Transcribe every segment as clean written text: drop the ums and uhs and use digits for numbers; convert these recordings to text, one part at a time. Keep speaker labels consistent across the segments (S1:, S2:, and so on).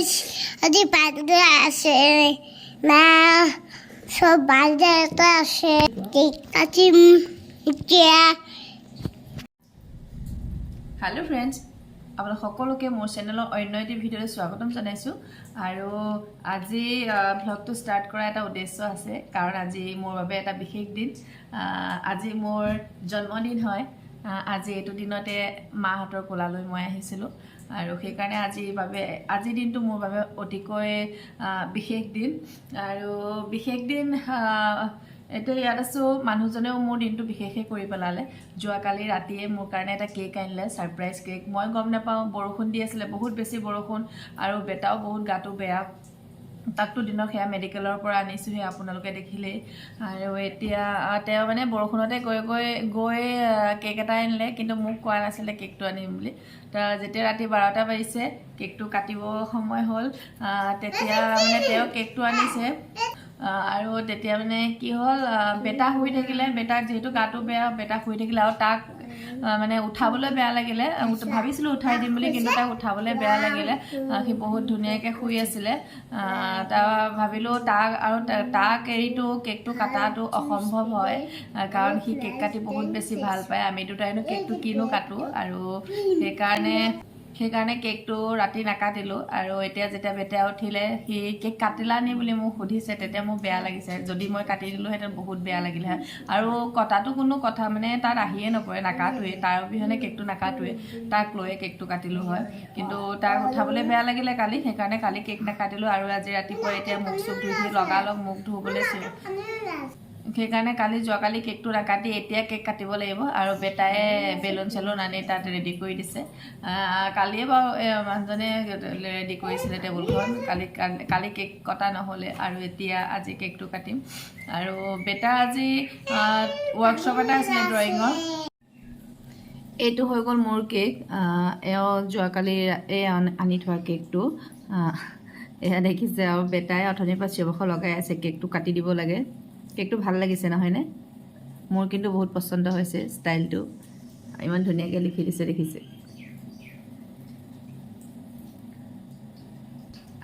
S1: আজি বাৰ্থডে আছে মা, চব বাৰ্থডে এটা আছে, কেক কাটিম এতিয়া।
S2: হেল্ল' ফ্ৰেণ্ডছ, আপোনালোক সকলোকে মোৰ চেনেলৰ অন্য এটি ভিডিঅ'লৈ স্বাগতম জনাইছোঁ। আৰু আজি ভ্লগটো ষ্টাৰ্ট কৰা এটা উদ্দেশ্য আছে, কাৰণ আজি মোৰ বাবে এটা বিশেষ দিন। আজি মোৰ জন্মদিন হয়। আজি এইটো দিনতে মাহঁতৰ কোলালৈ মই আহিছিলোঁ আৰু সেইকাৰণে আজিৰ দিনটো মোৰ বাবে অতিকৈ বিশেষ দিন। আৰু বিশেষ দিন, এতিয়া ইয়াত আছোঁ, মানুহজনেও মোৰ দিনটো বিশেষে কৰি পেলালে। যোৱাকালি ৰাতিয়ে মোৰ কাৰণে এটা কেক আনিলে, ছাৰপ্ৰাইজ কেক। মই গম নাপাওঁ, বৰষুণ দি আছিলে, বহুত বেছি বৰষুণ আৰু বেটাও বহুত গাটো বেয়া। তাকতো দিনত সেয়া মেডিকেলৰ পৰা আনিছোঁহে, আপোনালোকে দেখিলেই। আৰু এতিয়া তেওঁ মানে বৰষুণতে গৈ গৈ গৈ কেক এটা আনিলে, কিন্তু মোক কোৱা নাছিলে কেকটো আনিম বুলি। যেতিয়া ৰাতি 12টা বাজিছে, কেকটো কাটিব সময় হ'ল, তেতিয়া মানে তেওঁ কেকটো আনিছে। আৰু তেতিয়া মানে কি হ'ল, বেটা শুই থাকিলে। বেটাক যিহেতু গাটো বেয়া, বেটা শুই থাকিলে আৰু তাক মানে উঠাবলৈ বেয়া লাগিলে। ভাবিছিলোঁ উঠাই দিম বুলি, কিন্তু তাক উঠাবলৈ বেয়া লাগিলে। সি বহুত ধুনীয়াকৈ শুই আছিলে। তাৰ ভাবিলোঁ তাক আৰু তাক এৰিতো কেকটো কটাটো অসম্ভৱ হয়, কাৰণ সি কেক কাটি বহুত বেছি ভাল পায়। আমি দুটাইনো কেকটো কিনো কাটো? আৰু সেইকাৰণে কেকটো ৰাতি নাকাটিলোঁ। আৰু এতিয়া যেতিয়া বেটাই উঠিলে, সি কেক কাটিলা নি বুলি মোক সুধিছে, তেতিয়া মোৰ বেয়া লাগিছে। যদি মই কাটি দিলোঁহেঁতেন, বহুত বেয়া লাগিলে হয়। আৰু কটাটো কোনো কথা মানে তাত আহিয়ে নপৰে, নাকাটোৱেই। তাৰ অবিহনে কেকটো নাকাটোৱে, তাক লৈয়ে কেকটো কাটিলোঁ হয়। কিন্তু তাক উঠাবলৈ বেয়া লাগিলে কালি, সেইকাৰণে কালি কেক নাকাটিলোঁ। আৰু আজি ৰাতিপুৱা এতিয়া মুখ চুখ ধুই সি লগালগ মুখ ধুবলৈ, সেইকাৰণে কালি যোৱাকালি কেকটো নাকাটি এতিয়া কেক কাটিব লাগিব। আৰু বেটায়ে বেলুন চেলুন আনি তাত ৰেডি কৰি দিছে। কালিয়ে বাৰু মানুহজনে ৰেডি কৰিছিলে টেবুলখন। কালি কালি কেক কটা নহ'লে আৰু এতিয়া আজি কেকটো কাটিম। আৰু বেটা আজি ৱৰ্কশ্বপ এটা আছিলে ড্ৰয়িঙৰ। এইটো হৈ গ'ল মোৰ কেক। এওঁ যোৱাকালি এই আনি থোৱা কেকটো এয়া দেখিছে। আৰু বেটাই অথনিৰ পৰা চিঞৰ বাখৰ লগাই আছে, কেকটো কাটি দিব লাগে। কেকটো ভাল লাগিছে নহয়নে? মোৰ কিন্তু বহুত পচন্দ হৈছে ষ্টাইলটো। ইমান ধুনীয়াকৈ লিখি দিছে, দেখিছে?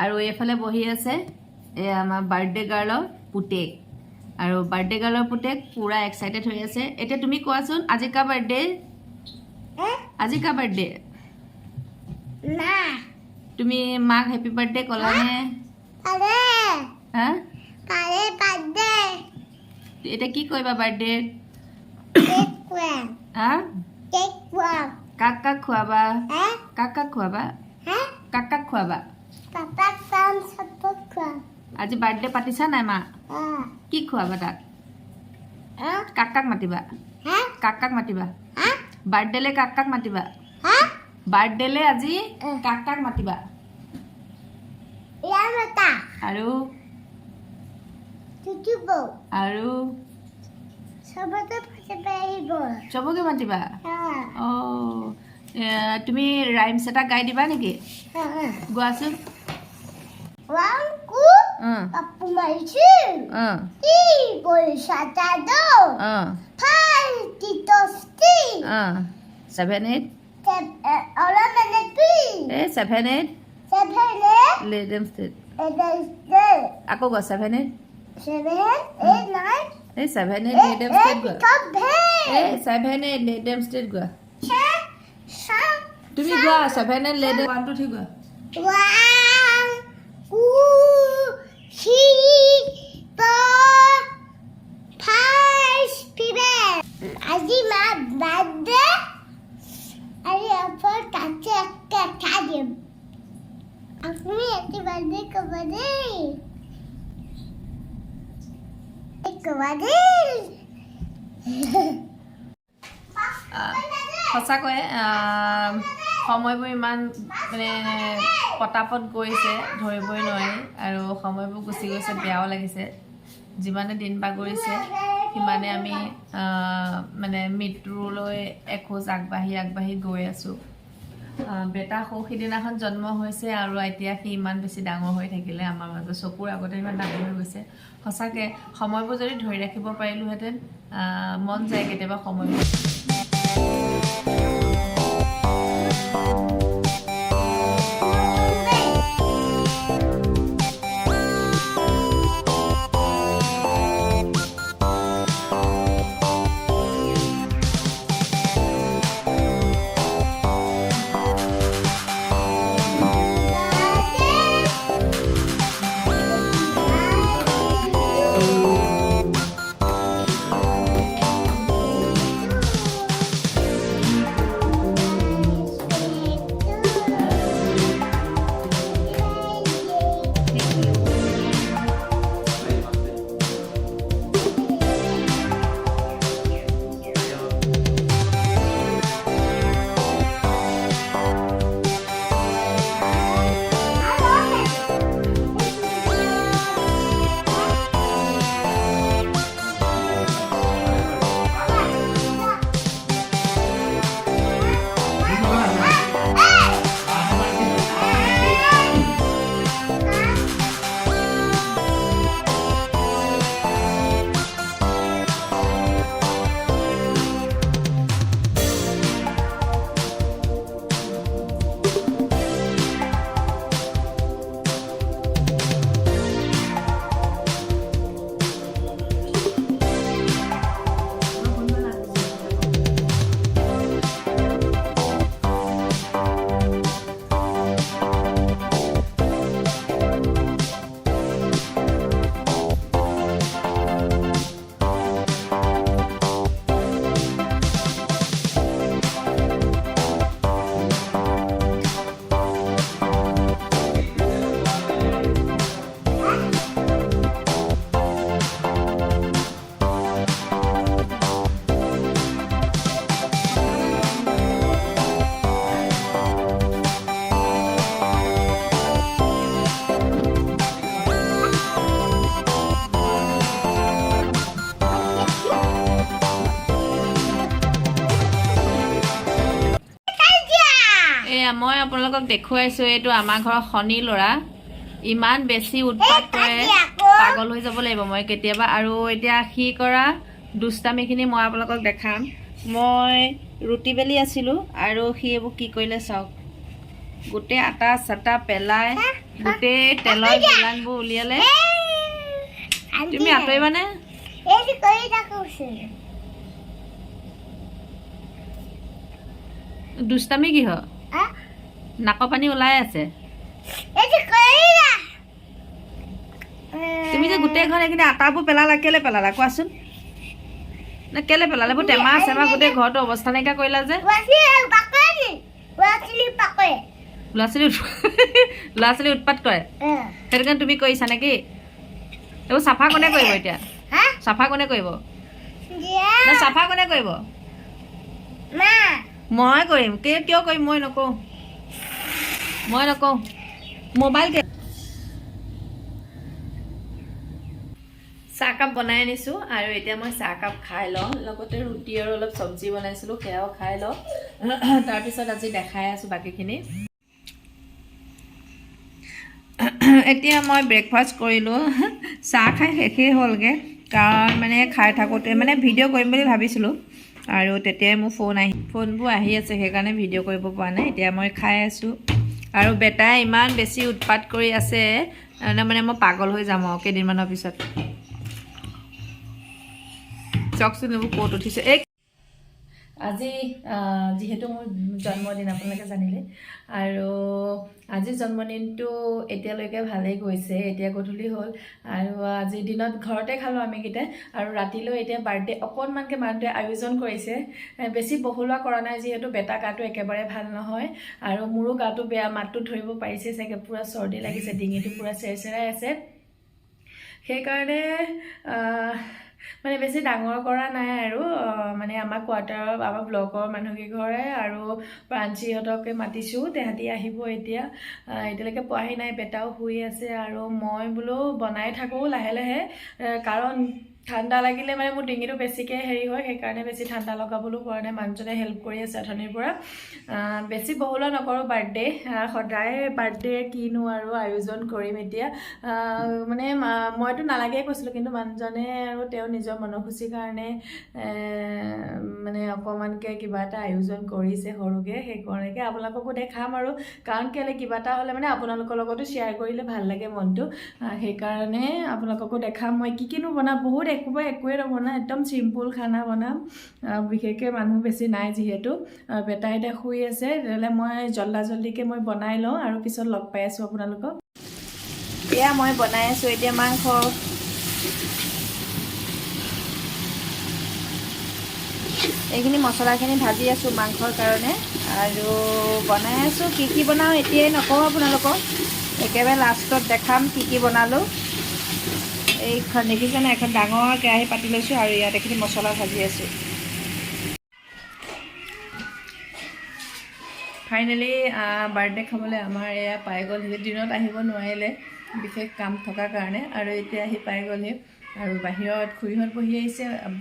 S2: আৰু এইফালে বহি আছে এই আমাৰ বাৰ্থডে গাৰ্লৰ পুতেক। আৰু বাৰ্থডে গাৰ্লৰ পুতেক পূৰা এক্সাইটেড হৈ আছে। এতিয়া তুমি কোৱাচোন, আজি কাৰ বাৰ্থডে? আজি কাৰ বাৰ্থডে?
S1: না।
S2: তুমি মাক হেপী বাৰ্থডে ক'লানে?
S1: আৰে।
S2: হা?
S1: কাৰে বাৰ্থডে?
S2: এতিয়া কি কৰিবা বাৰ্থডে?
S1: কেক খুৱাম।
S2: হা?
S1: কেক খুৱাম।
S2: কাক কাক খুৱাবা?
S1: হা?
S2: কাক কাক খুৱাবা?
S1: হা?
S2: কাক কাক খুৱাবা?
S1: পাপাক খুৱাম, চবক খুৱাম।
S2: আজি বাৰ্থডে পাতিছা নাই মা?
S1: অ।
S2: কি খুৱাবা তাক?
S1: হা?
S2: কাক কাক মাতিবা?
S1: হা?
S2: কাক কাক মাতিবা?
S1: হা?
S2: বাৰ্থডেলে কাক কাক মাতিবা?
S1: হা?
S2: বাৰ্থডেলে আজি কাক কাক মাতিবা?
S1: ইয়ামতা।
S2: আৰু?
S1: টুটু বৌ।
S2: আৰু?
S1: চবতে পাতিব আহিব।
S2: চবকে মাতিবা?
S1: হা।
S2: অঁ, তুমি ৰাইমছ এটা গাই দিবা নেকি?
S1: হা।
S2: গোৱাচোন।
S1: ওৱান টু কাপোৰ মাৰিছো। থ্ৰী পইচা দাদো। ফাইভ টিটষ্টি।
S2: Seven eight.
S1: অলপ মানে থ্ৰী।
S2: এই seven eight.
S1: Seven eight.
S2: Let them straight.
S1: Eight.
S2: আকৌ গোৱা, seven eight.
S1: Seven eight nine.
S2: এই seven eight, let them straight গোৱা। এই seven eight, let them straight গোৱা। তুমি গোৱা, seven eight, let them, one two three গোৱা।
S1: One, two, three, four, five, seven. আজি মা birthday, আজি আপোনাৰ কাছে কেক দিম। আপুনি হেপী বাৰ্থডে ক'ব দেই, ক'বা দেই।
S2: সঁচাকৈয়ে সময়বোৰ ইমান মানে পটাপট গৈছে, ধৰিবই নোৱাৰি। আৰু সময়বোৰ গুচি গৈছে, বেয়াও লাগিছে। যিমানে দিন বাগৰিছে, সিমানে আমি মানে মৃত্যুলৈ এখোজ আগবাঢ়ি আগবাঢ়ি গৈ আছোঁ। বেটা সৌ সিদিনাখন জন্ম হৈছে আৰু এতিয়া সি ইমান বেছি ডাঙৰ হৈ থাকিলে, আমাৰ মাজত চকুৰ আগতে ইমান ডাঙৰ হৈ গৈছে। সঁচাকৈ সময়বোৰ যদি ধৰি ৰাখিব পাৰিলোহেঁতেন। মন যায় কেতিয়াবা সময়বোৰ আপোনালোকক দেখুৱাইছোঁ, এইটো আমাৰ ঘৰৰ শনি ল'ৰা, ইমান বেছি উৎপাত কৰে, পাগল হৈ যাব লাগিব মই কেতিয়াবা। আৰু এতিয়া সি কৰা দুষ্টামিখিনি মই আপোনালোকক দেখাম। মই ৰুটি বেলি আছিলোঁ আৰু সি এইবোৰ কি কৰিলে চাওক। গোটেই আটা চাটা পেলাই গোটেই তেলৰ গিলানবোৰ উলিয়ালে। তুমি আঁতৰিবানে?
S1: এইটো কৰি থাকোচোন।
S2: দুষ্টামি কিহ নাকৰ পানী ওলাই আছে।
S1: এইটো কৰিলা।
S2: তুমি যে গোটেই ঘৰত এইখিনি আটাবোৰ পেলালা, কেলে পেলালা কোৱাচোন? নে কেলে পেলালা এইবোৰ? টেমা চেমা গোটেই ঘৰটো অৱস্থা নাইকিয়া কৰিলা যে। ল'ৰা ছোৱালী উৎপাত কৰে, সেইটো কাৰণে তুমি কৰিছা নেকি এইবোৰ? চাফা কোনে কৰিব এতিয়া? চাফা কোনে কৰিব নে? চাফা কোনে কৰিব? মই কৰিম। কিয় কৰিম? মই নকওঁ, মই নকওঁ। মোবাইল চাহকাপ বনাই আনিছোঁ আৰু এতিয়া মই চাহকাপ খাই লওঁ, লগতে ৰুটি আৰু অলপ চব্জি বনাইছিলোঁ, সেয়াও খাই লওঁ। তাৰপিছত আজি দেখাই আছোঁ বাকীখিনি। এতিয়া মই ব্ৰেকফাষ্ট কৰিলোঁ। চাহ খাই শেষেই হ'লগৈ, কাৰণ মানে খাই থাকোঁতে মানে ভিডিঅ' কৰিম বুলি ভাবিছিলোঁ আৰু তেতিয়াই মোৰ ফোনবোৰ আহি আছে, সেইকাৰণে ভিডিঅ' কৰিব পৰা নাই। এতিয়া মই খাই আছোঁ আৰু বেটাই ইমান বেছি উৎপাত কৰি আছে, মানে মই পাগল হৈ যাম আৰু কেইদিনমানৰ পিছত। চাওকচোন, এইবোৰ ক'ত উঠিছে। এই আজি যিহেতু মোৰ জন্মদিন, আপোনালোকে জানিলে, আৰু আজি জন্মদিনটো এতিয়ালৈকে ভালেই গৈছে। এতিয়া গধূলি হ'ল আৰু আজিৰ দিনত ঘৰতে খালোঁ আমিকেইটাই আৰু ৰাতিলৈ এতিয়া বাৰ্থডে অকণমানকৈ মানুহটোৱে আয়োজন কৰিছে। বেছি বহলোৱা কৰা নাই, যিহেতু বেটা গাটো একেবাৰে ভাল নহয় আৰু মোৰো গাটো বেয়া। মাতটো ধৰিব পাৰিছে চাগে, পূৰা চৰ্দি লাগিছে, ডিঙিটো পূৰা চেৰচেৰাই আছে। সেইকাৰণে মানে বেছি ডাঙৰ কৰা নাই আৰু মানে আমাৰ কোৱাৰ্টাৰৰ, আমাৰ ব্লকৰ মানুহকেইঘৰে আৰু প্ৰাঞ্চীহঁতকে মাতিছোঁ। তেহাঁতি আহিব এতিয়া। এতিয়ালৈকে পোৱাহি নাই, বেটাও শুই আছে আৰু মই বোলো বনাই থাকোঁ লাহে লাহে, কাৰণ ঠাণ্ডা লাগিলে মানে মোৰ ডিঙিটো বেছিকৈ হেৰি হয়, সেইকাৰণে বেছি ঠাণ্ডা লগাবলৈও পৰা নাই। মানুহজনে হেল্প কৰি আছে অথনিৰ পৰা। বেছি বহলোৱা নকৰোঁ বাৰ্থডে। সদায় বাৰ্থডে কিনো আৰু আয়োজন কৰিম এতিয়া। মানে মইতো নালাগেই কৈছিলোঁ, কিন্তু মানুহজনে আৰু তেওঁ নিজৰ মনসুচীৰ কাৰণে মানে অকণমানকৈ কিবা এটা আয়োজন কৰিছে সৰুকৈ। সেইকাৰণে আপোনালোককো দেখাম আৰু কাৰণ কেলৈ, কিবা এটা হ'লে মানে আপোনালোকৰ লগতো শ্বেয়াৰ কৰিলে ভাল লাগে মনটো। সেইকাৰণে আপোনালোককো দেখাম মই কি কিনো বনাম। বহুত একোবাৰ একোৱে নবনাওঁ, একদম চিম্পুল খানা বনাম। বিশেষকৈ মানুহ বেছি নাই যিহেতু। বেটা এতিয়া শুই আছে, তেতিয়াহ'লে মই জল্দা জল্দিকৈ মই বনাই লওঁ আৰু পিছত লগ পাই আছোঁ আপোনালোকক। এয়া মই বনাই আছোঁ এতিয়া মাংস। এইখিনি মছলাখিনি ভাজি আছোঁ মাংসৰ কাৰণে আৰু বনাই আছোঁ। কি কি বনাওঁ এতিয়াই নকওঁ আপোনালোকক, একেবাৰে লাষ্টত দেখাম কি কি বনালোঁ। এইখন দেখিছেনে, এখন ডাঙৰ কেৰাহী পাতি লৈছোঁ আৰু ইয়াত এইখিনি মছলা ভাজি আছোঁ। ফাইনেলি বাৰ্থডে খাবলৈ আমাৰ এয়া পাই গ'লহি। দিনত আহিব নোৱাৰিলে বিশেষ কাম থকাৰ কাৰণে, আৰু এতিয়া আহি পাই গ'লহি আৰু বাহিৰত খুৰীহঁত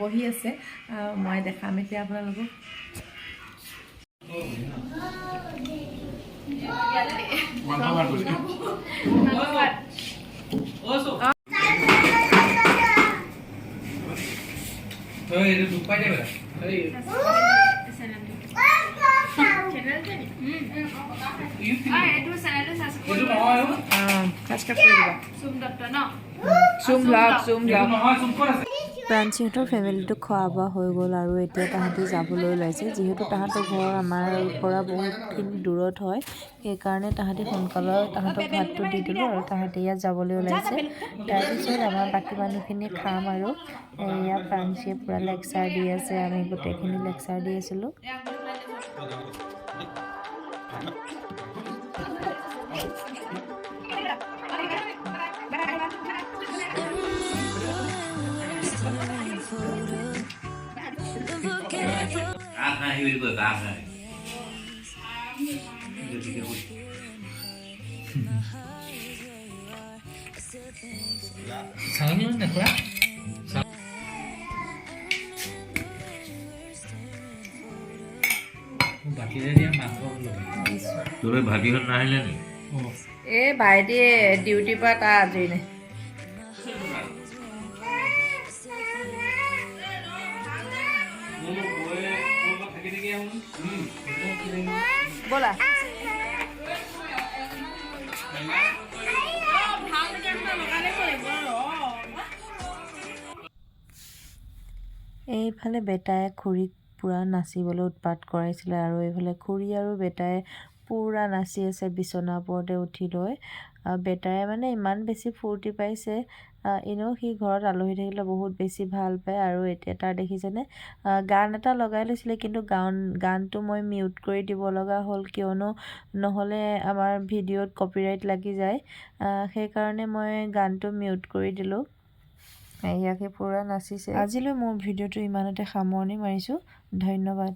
S2: বহি আছে। মই দেখাম এতিয়া আপোনালোকক। ছাবস্ক্ৰাইব কৰি দিবা। চুম ব্লগ, চুম ব্লগ।
S3: প্ৰাঞ্চীহঁতৰ ফেমিলিটোক খোৱা বোৱা হৈ গ'ল আৰু এতিয়া তাহাঁতি যাবলৈ ওলাইছে। যিহেতু তাহাঁতৰ ঘৰ আমাৰ পৰা বহুতখিনি দূৰত হয়, সেইকাৰণে তাহাঁতি সোনকালে তাহাঁতক ভাতটো দি দিলোঁ আৰু তাহাঁতি ইয়াত যাবলৈ ওলাইছে। তাৰপিছত আমাৰ বাকী মানুহখিনি খাম আৰু এয়া প্ৰাঞ্চীয়ে পূৰা লেকচাৰ দি আছে, আমি গোটেইখিনি লেকচাৰ দি আছিলোঁ।
S4: বাকীৰে দিয়া মাংস ল'বি। তোৰ ভাইটিহঁত নাহিলে নি?
S2: এই ভাইটিয়ে ডিউটিৰ পৰা তাৰ আজৰি নাই। ব'লা।
S3: এইফালে বেটাই খুৰীক পূৰা নাচিবলৈ উৎপাত কৰাইছিলে আৰু এইফালে খুৰী আৰু বেটাই পূৰা নাচি আছে বিচনাৰ ওপৰতে উঠি লৈ। বেটাই মানে ইমান বেছি ফূৰ্তি পাইছে। এনেও সি ঘৰত আলহী থাকিলে বহুত বেছি ভাল পায়। আৰু এতিয়া তাৰ দেখিছেনে, গান এটা লগাই লৈছিলে, কিন্তু গানটো মই মিউট কৰি দিব লগা হ'ল, কিয়নো নহ'লে আমাৰ ভিডিঅ'ত কপিৰাইট লাগি যায়। সেইকাৰণে মই গানটো মিউট কৰি দিলোঁ। ইয়াকে পূৰা নাচিছে। আজিলৈ মোৰ ভিডিঅ'টো ইমানতে সামৰণি মাৰিছোঁ। ধন্যবাদ।